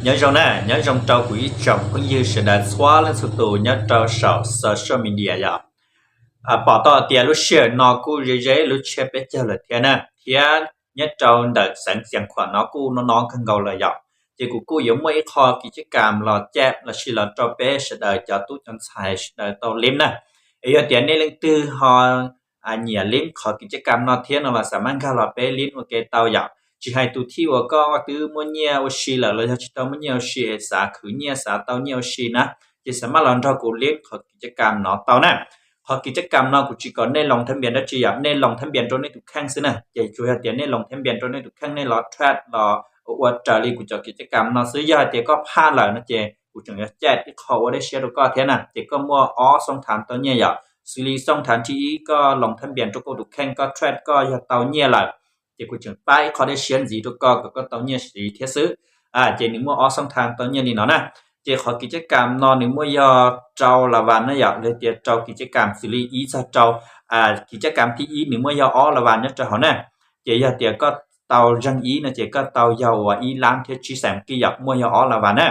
Nyob zoo na, nyob zoo rau kuv ib tsoom phooj ywg sawv daws txhua leej txhua tus nyob rau saum social media yom. Pom tau tias lub sij hawm no kuj ze ze lub tsiab peb caug lawm thiab na, thiab nyob rau ntawm xeev Xiav Khuam no kuj no no kawg nkaus lawm yom. Ces kuv kuj yuav muaj ib qho kiv cab kam los cab los sis los rau peb sawv daws cov tub cov ntxhais sawv daws tau lib na. Es yog tias nej leej twg ho nyiam lib qhov kiv cab kam no thiab no los xam maj nkag los peb lib ua ke tau yom. Tsis hais tus thij uas koj twb muaj nyiaj ua si lawm los yog tsis tau muaj nyiaj ua si es xav khwv nyiaj xav tau nyiaj ua si na, ces xam maj los nrog kuv lib qhov kiv cab kam no tau na. Qhov kiv cab kam no kuv tsis kom nej loos thab npias dab tsi yom, nej loos thab npias rau nej tus kheej xwb na. Ces tsuas yog tias nej loos thab npias rau nej tus kheej, nej los trade los ua raws li kuv cov kiv cab kam no xwb. Yog hais tias koj phaj lawm no ces kuv tseem yuav cab ib qho ua dej siab rau koj thiab na. Ces koj muaj ob xoo thav tau nyiaj yom, xws li xoo thav thib ib koj loos thab npias rau koj tus kheej, koj trade koj yog tau nyiaj lawm, ces kuv tseem pab ib qho dej siab ntxiv rau koj kom koj tau nyiaj siv thiab xwb. Ces nws muaj ob xoo thav tau nyiaj li no na. Ces qhov kiv cab kam no nws muaj yog rau la vas na yom, los tias rau kiv cab kam xws li ib txog rau. Kiv cab kam thib ib nws muaj yog ob la vas nyob rau hauv na. Ces yog tias koj tau zeeg ib no ces koj tau yog uas ib lab thiab tsib xees kij yom, muaj yog ob la vas na.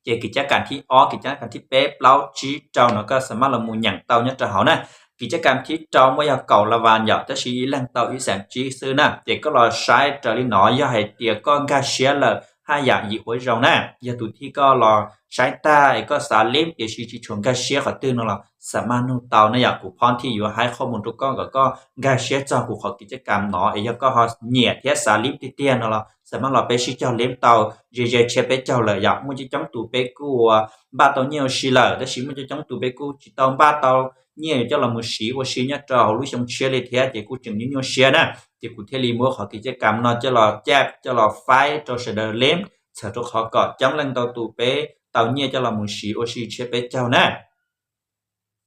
Ces kiv cab kam thib ob, kiv cab kam thib peb, plaub, tsib, rau no koj xam maj los mus nyeem tau nyob rau hauv na. Kiv cab kam thib rau muaj yog kaum la vas yom, tab sis ib leeg tau ib xees tsib xwb na. Ces koj los saib raws li no, yog hais tias koj nkag siab lawm haj yam yim huab zoo na. Yog tus thij koj los saib tag es koj xav lib tiam sis tsis tshua nkag siab qhov twg no los xam maj nug tau na yom. Kuv phob thij yuav hais qhov mus rau koj kom koj nkag siab txog kuv qhov kiv cab kam no es yog koj ho nyiam thiab xav lib tiag tiag no los xam maj los peb sib cog lib tau. Ze ze tsiab peb caug lawm yom, muaj coob coob tus peb kuj ua npaj tau nyiaj ua si lawm, tab sis muaj coob coob tus peb kuj tsis tau npaj tau nyiaj yuav coj los mus siv ua si nyob rau hauv lub xyoo tshiab li thiab, ces kuj tseem nyuaj nyuaj siab na. Ces kuv thiaj li muab qhov kiv cab kam no coj los cab coj los faib rau sawv daws lib, txhawm rau qhov kom coob leej ntau tus peb tau nyiaj coj los mus siv ua si tsiab peb caug na.